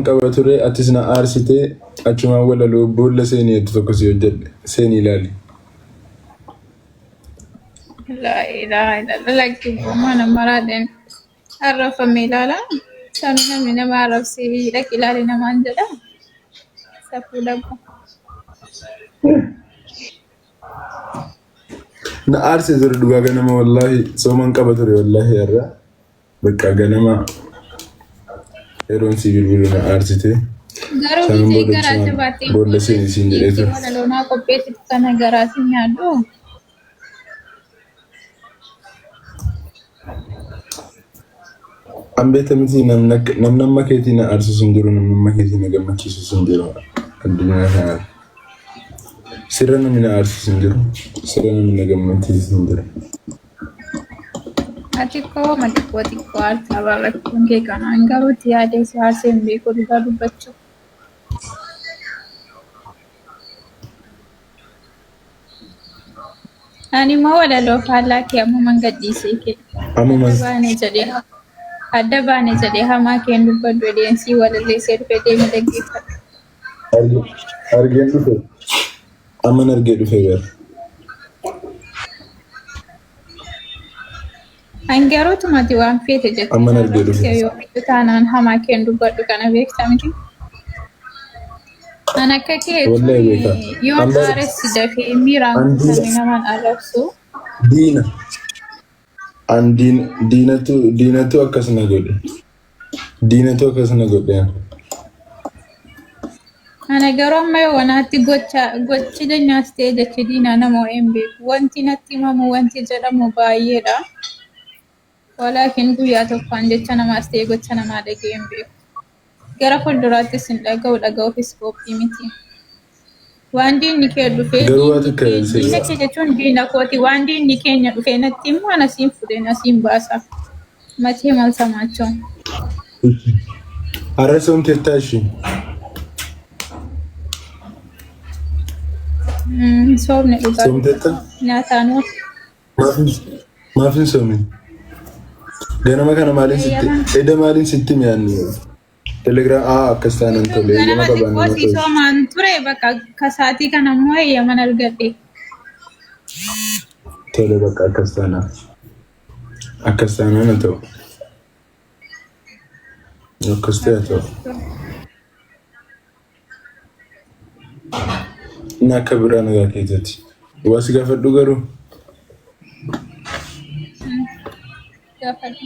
Sooman qaba ture atis na aarsite achumaan walaloo boolla seenii jettu tokko si hojjedhe seenii ilaali. Laa ilaaha illallah lakki mana maraadhaan arrafame ilaala. Sanuu namni nama arrabsee dhaqi ilaali namaan jedha. Safuu dhabu. Na aarse ture dhugaa ganama wallaahi sooman qaba ture wallaahi har'a. Bakka ganama yeroon si bilbilu na aarsite. Garuu Sanaan gisee booda garaa achumaan jabaattee boolla seeni siin jedhee ture. walaloo naa qopheessitu sana garaa si nyaadhu. An beekta miti namni akka- namni amma keetii na aarsisu hin jiru namni amma keetii na gammachiisus hin jiru addunyaa kanarra. Sirra namni na aarsisu hin jiru sirra namni na gammachiisus hin jiru. Ati koo ma xiqqoo xiqqoo aartaa barrachuun kee kanaan garuu itti yaadee si aarsee hin beeku dhugaa dubbachuu. Ani immoo walaloo faallaa kee ammuman gadhiisee kee. Ammuman Adda baane jedhee adda baane jedhee hamaa kee hin dubbadhu jedheen sii walalleessee dhufe deemi dhaggeeffadhu. argeen dhufe. Amman argee dhufe bara. An garuu tumati waan feete jettee Amman argee dhufe. arrabsee yoomiyyuu taanaan hamaa kee hin dubbadhu kana beekta miti. An akka kee Wallahi beeka. jechuun yoon An bara aaressi dafee miiraan an diina guutame namaan arrabsu. diina an diina diinatu diinatu akkas na godhe. Diinatu akkas na godhe. an. Ana garuu amma yoo wanaatti gocha gochi diinaas ta'e jechi diinaa nama hin beeku. Wanti natti himamu wanti jedhamu baay'eedha. Walaakin guyyaa tokkoon jecha namaas ta'e gocha namaa dhaga'ee hin beeku. Gara fuulduraattis hin dhaga'u dhaga'uufis qophii miti. Waan diinni kee dhufee Garuu waa diinni takka kee si diina kee jechuun diina kooti. Waan diinni keenya dhufee natti himu ana siin fudheen asiin baasa. Matee maal samaachoon. Har'a soomteettaa ishii. Soomni dhugaa Soomteetta? nyaataan Maaf maaf hin soomin? Ganama kana maaliin sitti Eeyyama. eda maaliin sitti mi'aanni? Telegram aa akkas taanan tole eeyyama Ganama qabaan xiqqoo nama sii tole. soomaan ture bakka kasaatii kana immoo eeyyaman argadhe. Tole bakka akkas taanaan. Akkas taanaan haa ta'u. Akkas ta'e haa ta'u. Inni akka biraa nagaa keessatti. Waa si gaafadhu garuu. Gaafadhu.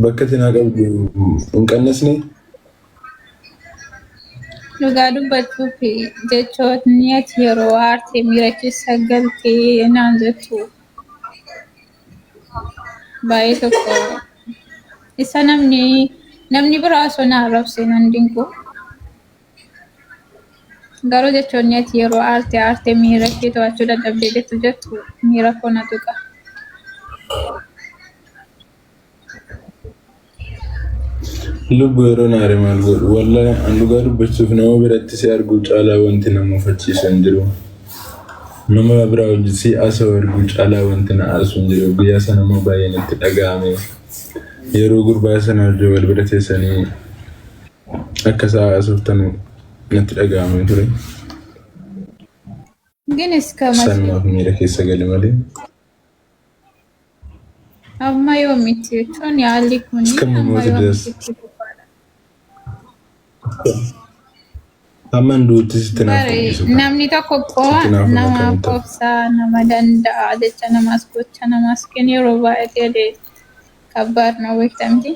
Bakka itti naa qabdu hin qannasne. Dhugaa dubbachuuf jechootni ati yeroo aarte miira keessa galtee naan jettu baay'ee tokko isa namni namni biraa osoo na arrabse nan dinqu. Garuu jechoonni ati yeroo aarte aarte miira kee to'achuu dadhabdee jettu jettu miira koo na tuqa. Lubbu yeroo naare maal godhu wallahi an dhugaa dubbachuuf nama biratti si arguu caalaa wanti nama mufachiisu hin jiru. Nama biraa wajjin si haasa'u arguu caalaa wanti na aarsu hin jiru. Guyyaa sana immoo baay'ee natti dhaga'ame. Yeroo gurbaa sana wajjin wal bira teessanii akka isaa haasoftan natti dhaga'amee ture. Gin iska machee Sanumaaf miira keessa gale malee. Amma yoomitti jechuun yaalli kun Iska amma moota yoomitti das. itti fufaadha. Hamma hin du'utti sitti naaf Bare mul'isu kana. namni tokko qofa Sitti naaf namaaf akkamitti ta'u. obsaa nama danda'a jecha namaas gocha namaas kennu yeroo baay'ee illee kabbaad ነው beektamti.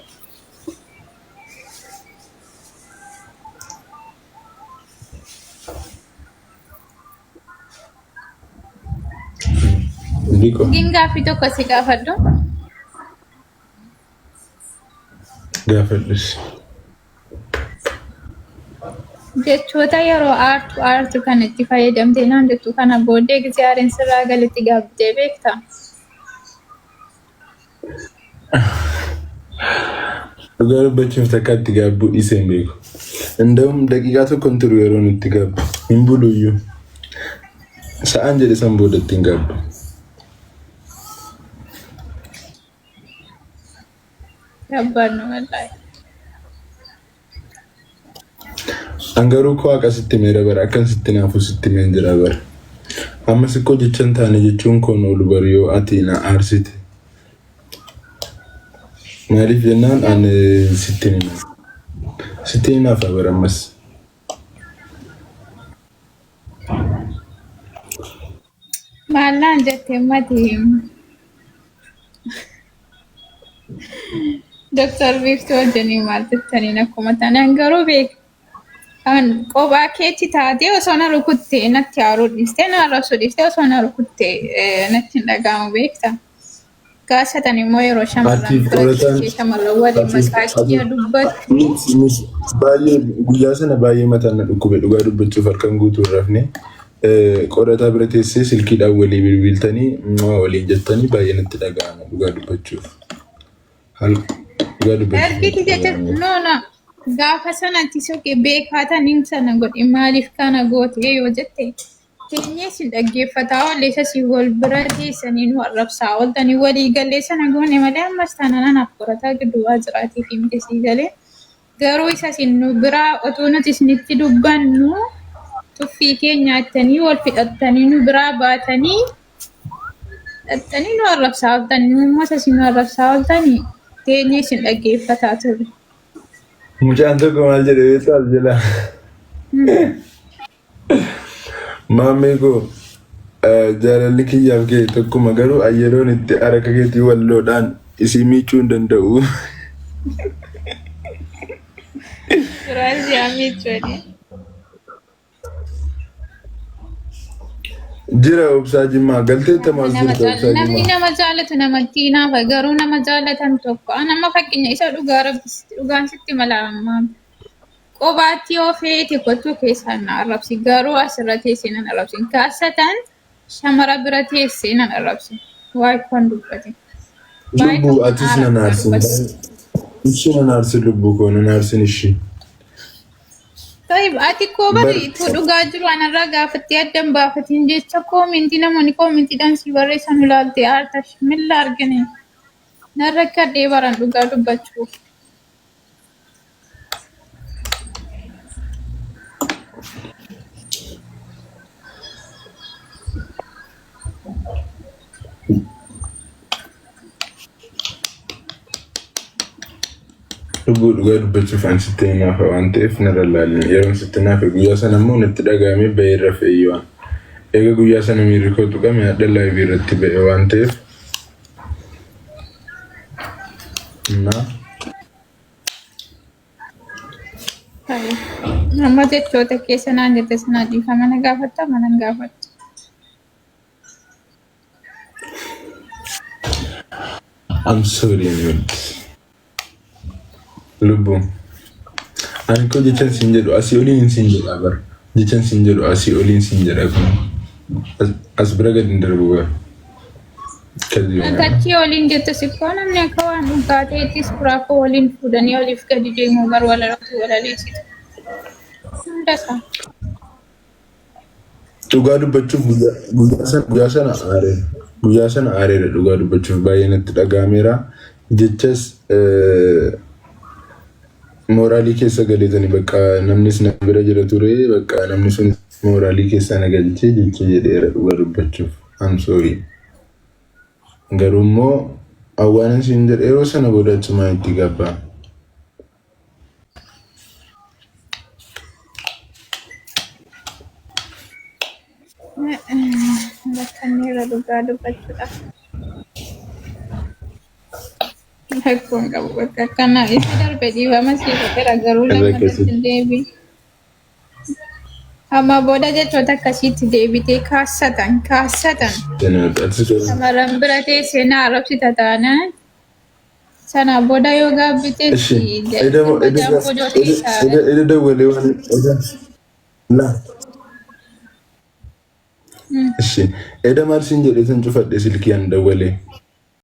Diqo Gin gaaffii tokko si gaafadhu. gaafadhus. Jechoota yeroo aartu aartu kan itti fayyadamtee naan jettu kana booddee gisee aariin sirraa galitti gaabbitee beektaa? Dhugaa dubbachuuf takka itti gaabbuu dhiisee hin beeku. Inda'uum daqiiqaa tokko hin turu yeroon itti gaabbu. Hin bulu iyyuu. Sa'aan jedhe san booda ittiin gaabbu. ከባድ ነው ወላሂ። An garuu koo haqa sitti himeera bara akkan sitti naafu sitti himeen jira bara. Ammas ikkoo jecha hin taane jechuun koon oolu bari yoo ati na aarsite. Maaliif jennaan ani sitti hin hinaafu. Sitti hin hinaafa bara ammas. Maal naan jette mati Doktor Biiftuu wajjiniin maal jettaniin akkuma taanaan garuu beek kan kophaa keetti taatee osoo na rukuttee natti aaruu dhiistee na arrabsuu dhiistee osoo na rukuttee natti hin dhaga'amu beekta. Gaasatan immoo yeroo shamarran Atiif bira qorataan teessee shamarran waliin atiif maqaa kiyya atiif dubbattu miti miti baay'ee guyyaa sana baay'ee mataan na dhukkube dhugaa dubbachuuf halkan guutuu hin rafne. Qorataa bira teessee silkiidhaan walii bilbiltanii mwaa waliin jettanii baay'ee natti dhaga'ama dhugaa dubbachuuf. Hal dhugaa dubbachuuf Ergiti natti jecha dhaga'ame. no no gaafa sanatti soqe beekaatan sana godhe maaliif kana goote yoo jette teenyee sin dhaggeeffataa oolle isa si wal bira teessanii nu arrabsaa ooltanii walii gallee sana goone malee ammas taanaan anaaf qorataa gidduu waa jiraatii fi miti sii galee garuu isa sin nu biraa otuu nuti isinitti dubbannu tuffii keenya nyaattanii wal fixattanii nu biraa baatanii dhattanii nu arrabsaa ooltanii nu immoo isa sin nu arrabsaa ooltanii teenyee isin dhaggeeffataa turre. Mucaan tokko maal jedhe beektaa as jalaa? Maammee koo jaalalli kiyyaaf kee tokkuma garuu ayyeroon itti harka keetii walloodhaan isii miicuu hin danda'u. Suuraa miicuudhi. Jira obsaa jimmaa galteetta Nama maas nama jirta jaal obsaa namni jimmaa. nama jaalatu namatti hinaafa garuu nama jaalatan tokko an amma fakkeenya isa dhugaa rabbi dhugaan sitti mala ammaa qobaatti yoo feete gochuu keessaan na arrabsi garuu asirra teessee nan arrabsi kaasatan shamara bira teessee nan arrabsi waa'ee koon dubbate baay'ee Lubbuu tokkoon atis aara nan dhugaa aarsin. dubbate. Ishii nan aarsin lubbuu koo nan aarsin ishii. Tayyib ati koo Bar bari ituu dhugaa jiru anarraa gaafattee addan baafatiin jecha koomintii namoonni koomintiidhaan si barreessan ulaalte aartash milla argine narra kadhee baran dhugaa dubbachuuf. Lubbuu dhugaa dubbachuuf an sitti hinaafa waan ta'eef narra laalin. Yeroon sitti hinaafe guyyaa sana immoo natti dhaga'amee ba'ee rafee iyyuu an. Eega guyyaa sana miirri koo tuqame hadha laayivii irratti ba'e waan ta'eef. Innaa Tayyib. Amma jechoota keessa naan jette sanaa dhiifama na gaafatta mana hin gaafattu. I'm sorry mate. Lubbuu. Ani koo jechan siin jedhu asii oliin siin jedha bara. Jechan siin jedhu asii oliin siin jedha kun. As bira gadi hin darbu bara. Kazi yoo Tachii waliin jettu sikkoo namni akka waan dhugaa ta'ettis kuraafoo waliin fuudhanii oliif gadi deemu bar walalootu walaleessitu. Hunda isaa. Dhugaa dubbachuuf guyyaa sana aareera. Guyyaa sana aareera dhugaa dubbachuuf baay'ee natti dhaga'ameera. Jechas mooraalii keessa galeetani bakka namnis na bira jira ture bakka namni sun mooraalii keessa na galchee jecha jedheera dhugaa dubbachuuf. I'm sorry. Garuu immoo awwaanan siin jedhe yeroo sana booda achumaan itti gabbaa. Bakka inni irra dhugaa dubbachuudhaaf. Rakkoon qabu bakka akkana isa darbe dhiifama sii godheera garuu Irra lammatatti keessatti. hin deebiin. Amma booda jechoota akkasiitti deebitee kaassatan kaassatan shamarran bira teessee na arrabsita taanaan sana booda yoo gaabbites Ishi eda eda eda eda dawwalee waan eda la ishi eda maal siin jedhee san cufadhe silkii an dawwalee.